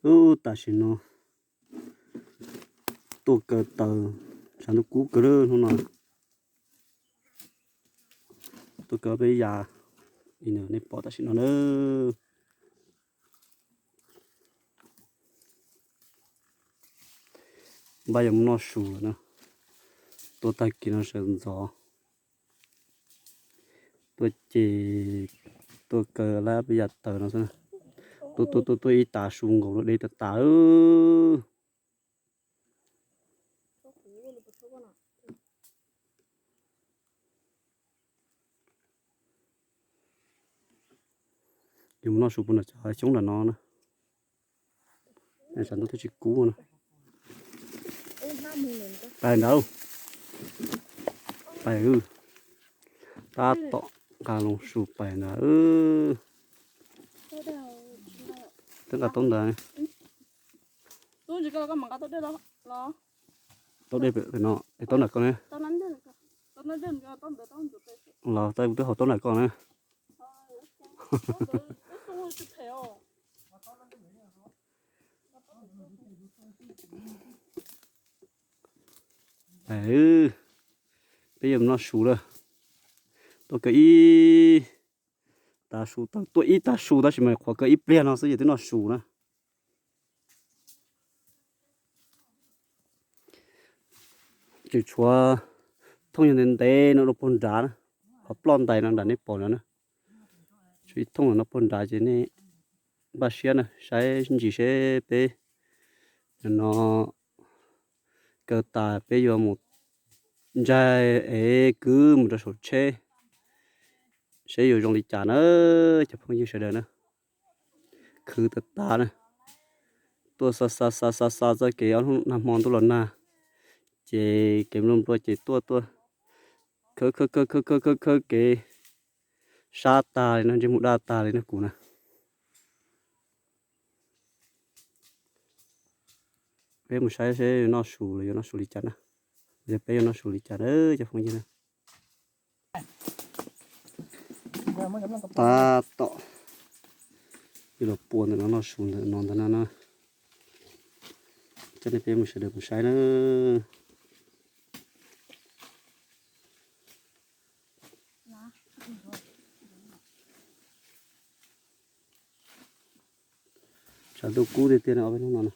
Ub, tam sim no tuaj kaw taws, tshav ntuj kub kawg lawm hnub no. Tuaj kaw peb yam li nej pom tam sim no na. Npaj yuav mus noj su lawm na. Tuaj tag kis no sawv ntxov tuaj ces tuaj kaw lab peb yam taws no xwb. Tuaj tuaj tuaj tuaj ib tav su nkaus lub deb tas tas. Yuav mus noj su puag nram cov xyoob nram no na. Tshav ntuj twb tsis kub na. Pais ntawd. Pais, tab tom nqa loo su pais ntawd. Twb nqa taub ntawd. Taub dej pem no, taub nram koj ne. Los tau kuv twb haus taub nram koj na. Peb yuav noj su lawm. Tuaj kaw ib tav su, tuaj ib tav su tab sis mas qhuav kaw ib pliag no xwb ces twb noj su na. Tseem tshuav thooj yog ntev ntev no rau puag nrad na, qhov ploj ntais no nram nej pom no na. Tshuav ib thooj no puag nrad ces nej npaj siab na, saib ntsis seb peb no kaw tas peb yuav mus ntsaig es kwv mus rau saum tsheb, seb yuav zoo li cas na, cov phooj ywg sawv daws na. Khwv tas tas na, tuaj xa xa xa xa xa txoj kev ob hnub nag hmo ntuj los nag, ces kev nplua nplua ces tuaj tuaj khawb khawb khawb khawb khawb khawb kev sab tas li no, ntsej muag daj tas li no kuv na. Peb mus saib seb yuav noj su los yuav noj su li cas na. Yog peb yuav noj su li cas na cov phooj ywg na. Tab tom yuav los pua ntawm no noj su ntawm no ntag na. Coj nej peb mus sawv daws mus saib na. Tshav ntuj kub tiag tiag no, ob peb hnub no na,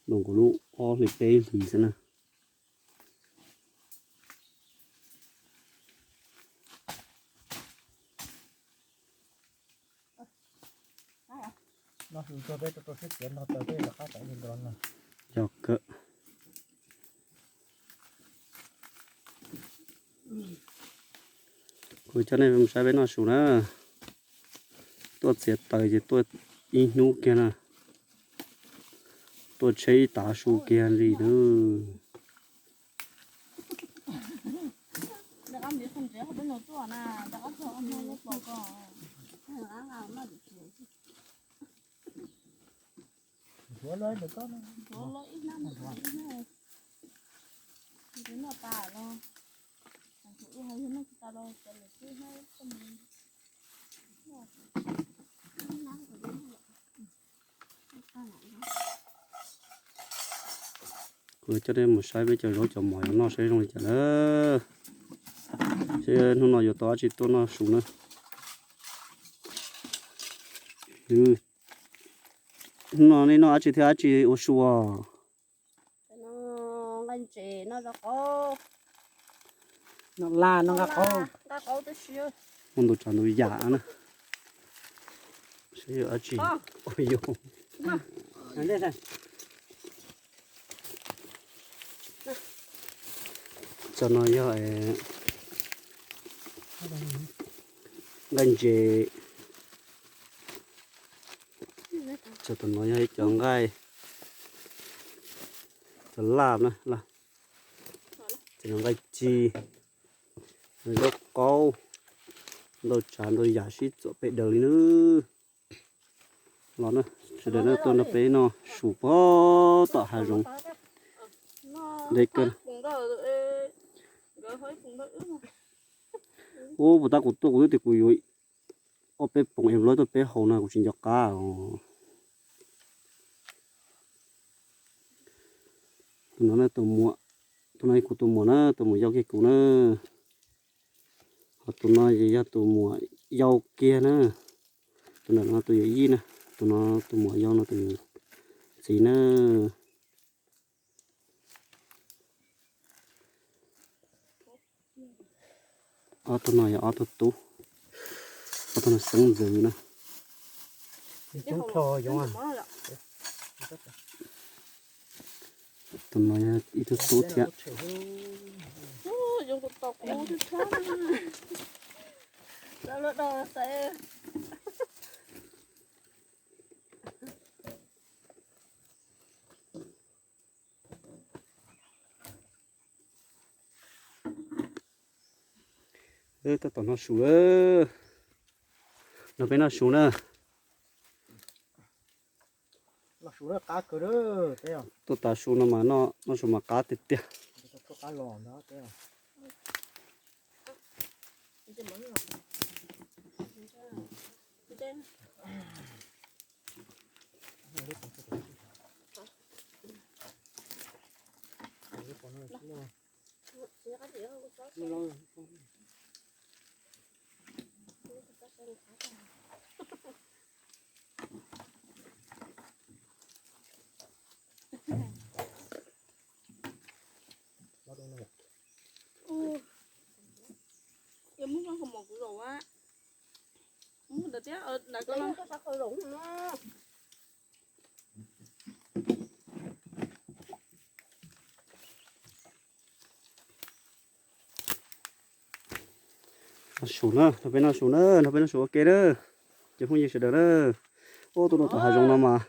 nkaus lub ob hlis peb hlis xwb na. Yog kawg. Kuv coj nej mus saib peb noj su na. Tuaj txiav taws ces tuaj ib hnub kiag na. Tuaj tsheb ib tav su kiag li na. Kuv coj nej mus saib peb cov zaub cov mov yuav noj saib zoo li cas na. Seb hnub no yuav tau dab tsi tuaj noj su na. Hnub no nej noj dab tsi thiab dab tsi ua su os? Noj ntses, noj zaub qaub. Noj laj, noj nqaj qaub. Muaj ntau tsav ntau yam na. Seb yog dab tsi. Cov no yog nqaij ntses. Cov tom no yog ib cov nqaij, cov laj na, cov nqaij ci, zaub qaub, ntau tsav ntau yam sib txuam pem daws li na. Los na, sawv daws na, tuaj nrog peb noj su puag tom hav zoov. Deb kawg. Ub, puas tab kuv tuaj kuv twb tias kuv yuav ob peb poom es lawv tuaj peb haus no kuv tsis nco qab os. Tus no na tus muam, tus no yog kuv tus muam na, tus muam yau kiag kuv na. Ho tus no yog tus muam yau kiag na. Tus ntawm no tus yawm yij na, tus no tus muam yau no tus yawm txiv na. Ob tug no yog ob tug tub, ob tug no xeeb ntxwv na. Tus no yog ib tug tub thiab. Tuaj tom noj su lawm. Nrog peb noj su na. Tuaj tav su no mas noj, noj su mas qab tiag tiag. Yog muab koj kaus mom kuv zaum a. Muab ntawd thiab, ntawd ko. Noj su na, nrog peb noj su na, nrog peb noj su ua ke na. Cov phooj ywg sawv daws na. Ub, tuaj rau tom hav zoov no mas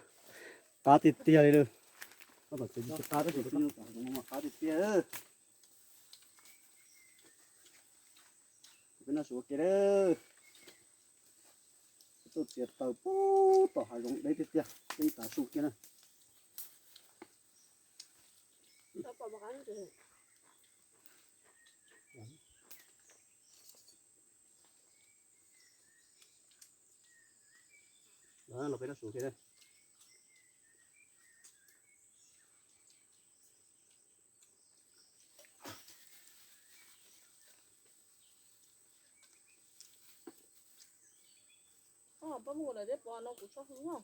qab tiag tiag li lawm. Qab tab sis tuaj rau tom hav zoov no mas qab tiag tiag. Peb noj su ua ke na. Tuaj txiav taws puag tom hav zoov deb tiag tiag, peb tav su kiag na. Los peb noj su kiag na. Pab mus lawm thiab pov no kuv tso hwv no.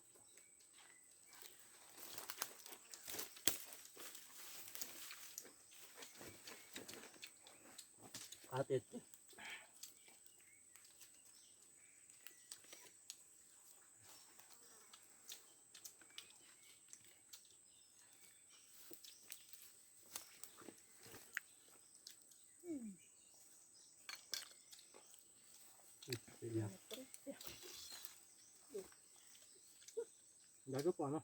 Nrog koj pom no.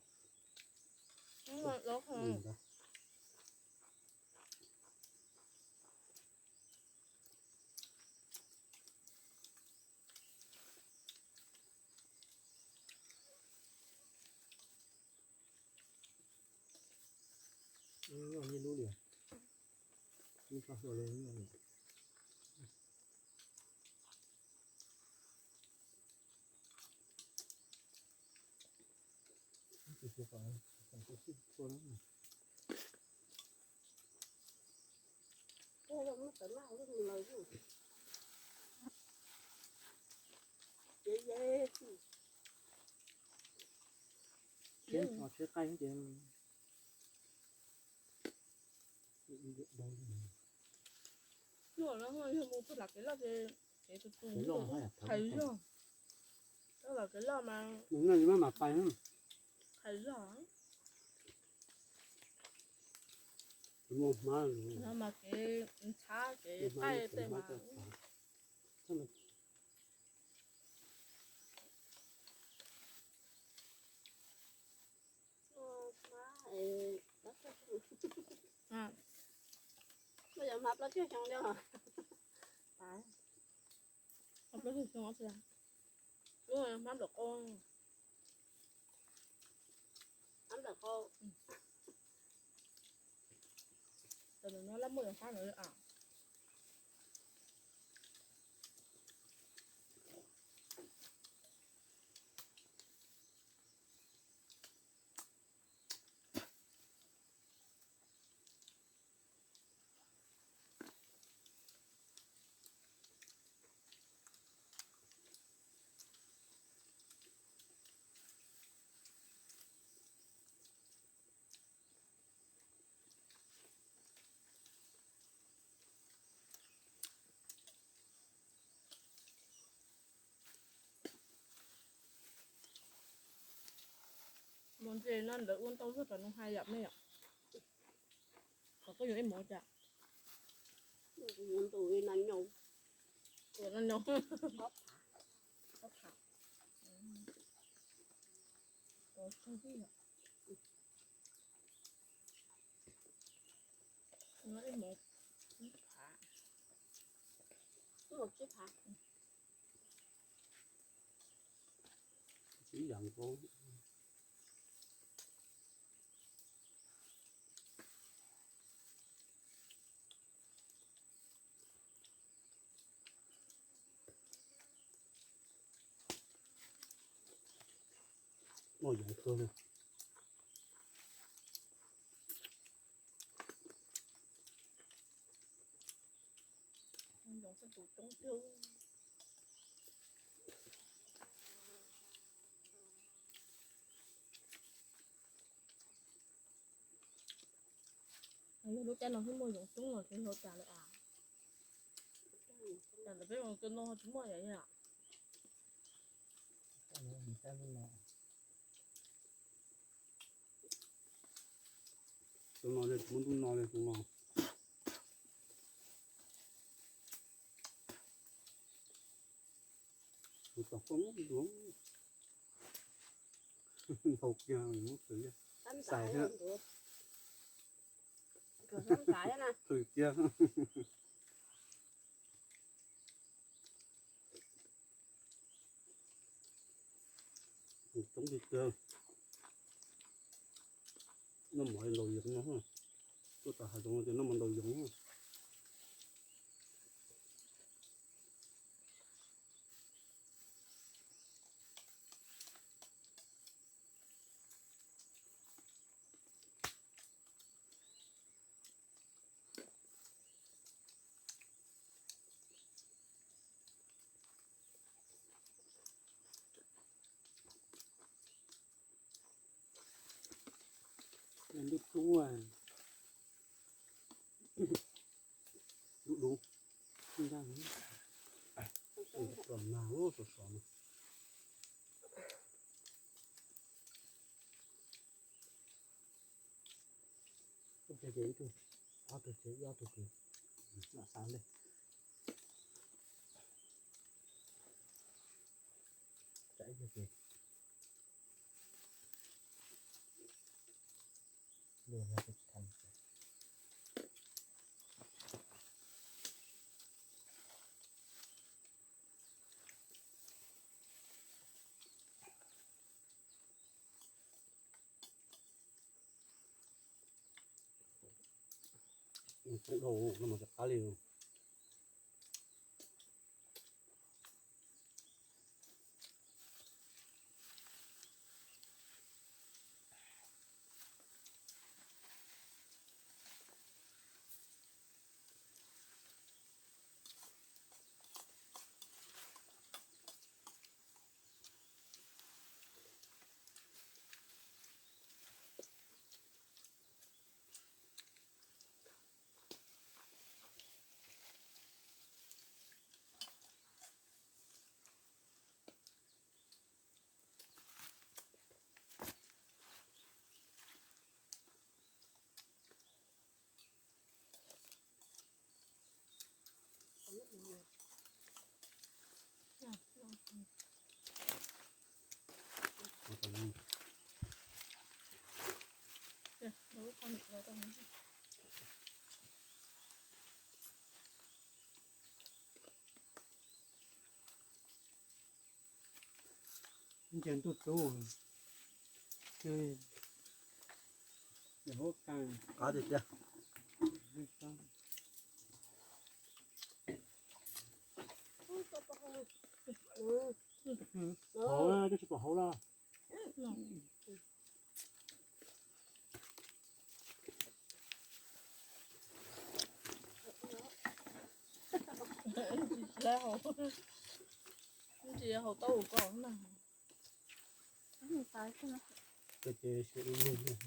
Yog mus pem lam kev loj ces kev tus tus qhais zog. Loj los kev loj mas qhais zog. No mas kev ntxhab kev qaij tej mas. Hmab nplawm qau. Hmab nplawm qau. Tam no lab muaj hmab no. Mus ntses no lawv ua ntau zog rau noo hais yom me yom. Qhov koj yuav ib mus cas? Ua ntu no nyob, ua no nyob. Ob phav. Ob phav. Ua tsawg tib yom. No ib mus ib phav. Ib mus tsib phav. Ib yam nkaus. Muaj yoov kawg li. Yoov txoj tus coob tiag. Yog lub caij no twb muaj yoov coob los tsis ua cas lawm as. Cas ntawm peb mus kawg no tsis muaj yom. Tus no li muab ntuj no li tus no. Tus tom koj muab ntuj ntau kiag muab tw xais thiab. Tw kiag. Coob tiag tiag. Noj mov ntaus yoov no. Tuaj tom hav zoov tias noj mov ntaus yoov. Ntuj tub, dub dub. Los nag sov sov no. Ib tug ces ib tug, ob tug ces ib ob tug ces mam xav li. Tsam ib tug ces luag yog tsis tham. Coob dhau no mas tsis qab li. Nce ntuj tub, qab tiag tiag. Hauv, twb tsis pom hauv los. Tsis hauv tau ua koj na. Ces siab lug lug.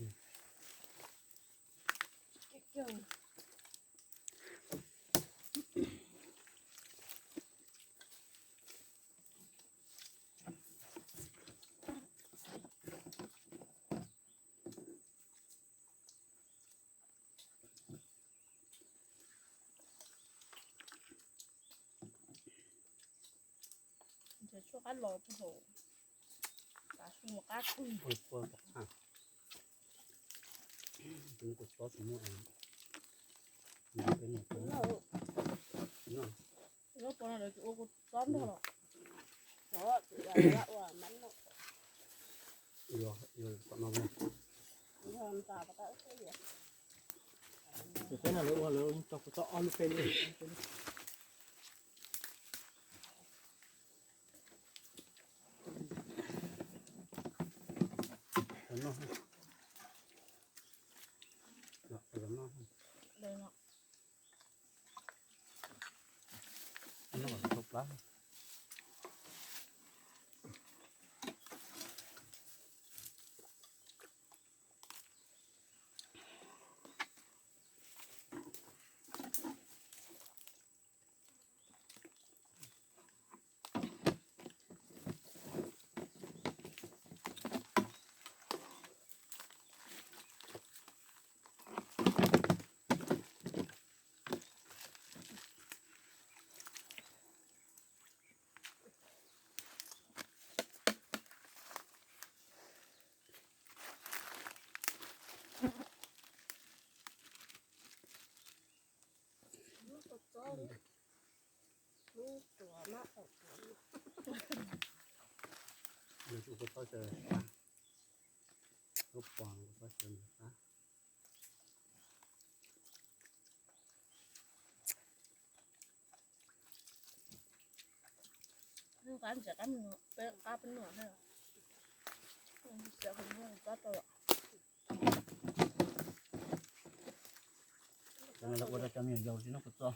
Tshuaj qab los puag hauv, tav su mus qab kawg. Ua pua tom qab, tus kua txob tsis muaj, peb no, lub pua no lawv tsis ua kua txob ntog los. Peb no lawv ua lawv tso kua txob ob lub peb lub. Qab ntses qab, peb qab peb nuam thiab. Xiav qhov no qab rau. Cov no lawv ua rau cov me nyuam yaus tsis noj kua txob.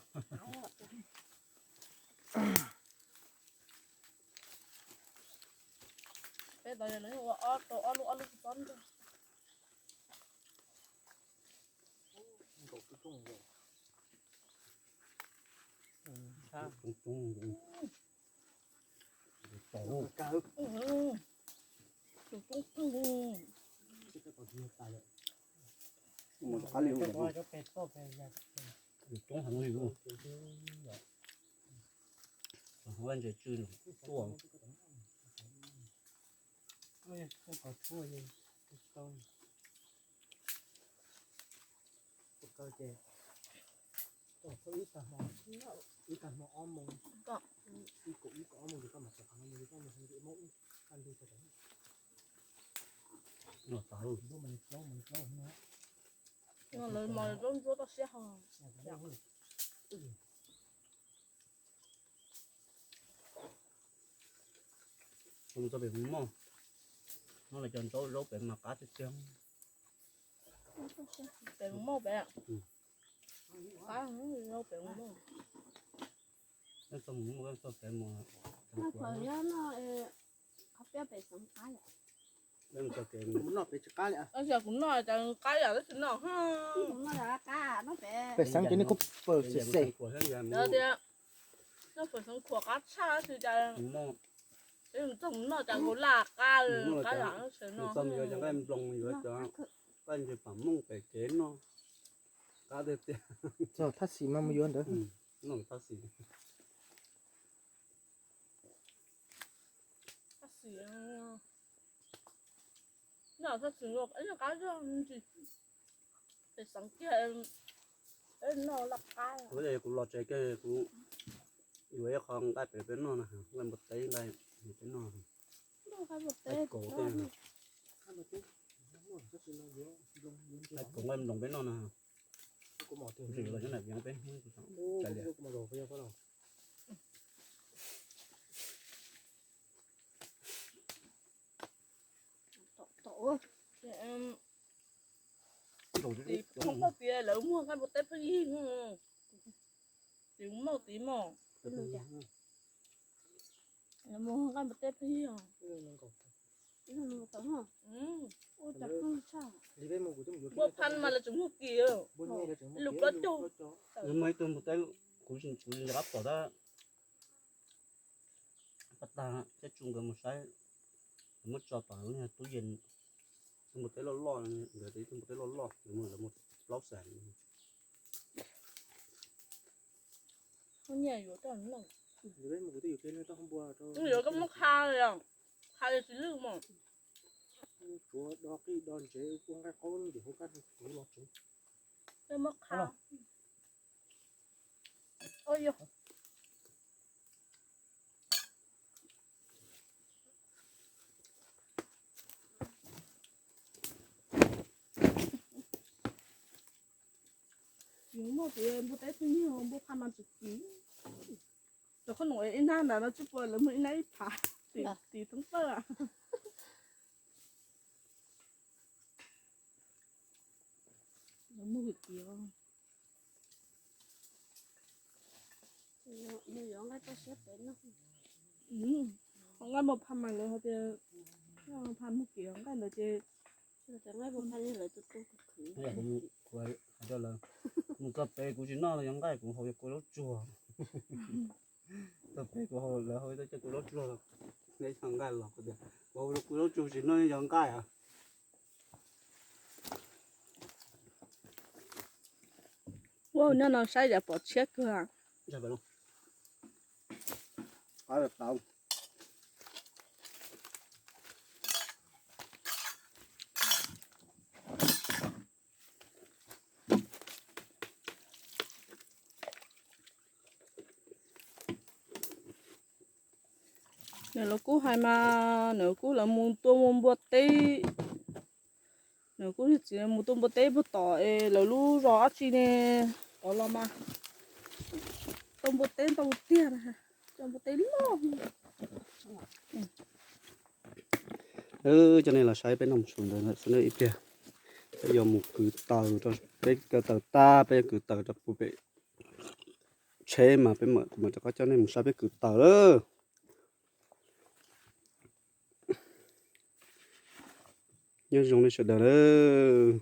Peb tau yog lawv ua ob rau ob lub ob lub kua txob ntag. Coob coob. Coob heev li. Ntses tsw tuaj. Lawv mos zaub ntsuab toj siab ho. Mus txog pem Mus Moj, no lawv cov ntsaub zaub pem mas qab tiag tiag. Pem Mus Moj pem, qab zaub pem Mus Moj. Peb txog Mus Moj, peb txog pem Mus, qhov peb pem xeev qab yom. Peb mus txog pem Mus Moj pem tsis qab li. Kuv noj cas qab yam tab sis no. Pem xeev ces nej kuj pem xeev xev. Tias noj pem xeev khuam qab tshaj tab sis cas txog Mus Moj cas nkaus laj qab, qab yam no. Nploos yuav cov nqaij nploos, yuav cov nqaij ntses pam mooj pem kev noj, qab tiag tiag. Txog thaj xis mas mus yuav ntawd. Noj thaj xis. Thaj xis, noj thaj xis ib qab zog ntsis, pem xeev kiag noj laj qab. Kuv los tsev kiag kuv yuav ib qho nqaij pem peb noj na, nqaij npua teb, nqaij peb noj. Nqaij kaus tej, nqaij kaus nqaij nploos peb noj na. Kuv tsis yuav los nyob nram Vias peb hnub. Tim Phooj Paj tias lawv muag nqaij npua teb pheej yig, tim Mus Moj tid mog. Lawv muag nqaij npua teb pheej yig. Npua phaj mas lawv tseem muag kis, lus plaub caug. Lawv muag ib tug npua teb, kuv, kuv nco qab pom tab, pab tag thiab tsu nkawd mus saib, lawv muab tso tom lub niag tub yees, tus npua teb loj loj, nkawd tias ib tug npua teb loj loj, lawv muag, lawv muag plaub xees. Nyiaj yuav coj noj. Yuav koj muab qha, qha li tsis lwj mos. Tsuav do qij do ntsev ua nqaij qaub ntim hauv kab kuv los tsev. Koj muab qha. Yog. Yus muaj tus npua teb tug nyuag npua phaj mas tsis kim. Cov khoom nuam ib nab ntawd no tsis pua lawv muaj ib nab ib phav, tim thoob tawj. Lawv muaj hwj chim. Nqaij muaj phaj mas lawv hais tias phaj muaj kev nqaij ntawd ces nqaij muaj phaj lawv tu tu khwv. Kuv hais rau lawv, mus txog pem kuv tsis noj yog nqaij, kuv haus yog kua zaub tsuag. Txog pem kuv haus, lawv haus ib cov kua zaub tsuag, neb yog nqaij los kuv tias kuv haus kua zaub tsuag tsis noj yog nqaij. Ua nyob no saib yam pom tshiab kawg. Nws los kuj hais mas, nws kuj lawv mus tua mus npua teb. Nws kuj txiv mus tua npua teb puag tom es lawv lub zos dab tsi ne, tod los mas tau npua teb ntau tiag, tau npua teb loj. Coj nej los saib peb noj mus su ntawd xwb na ib pliag. Peb yuav mus kwv taws, peb kwv taws tag peb yuav kwv taws rau pem tsheb mas peb mam rov qab coj nej mus saib peb kwv taws lawm. Nyob zoo nej sawv daws lawm.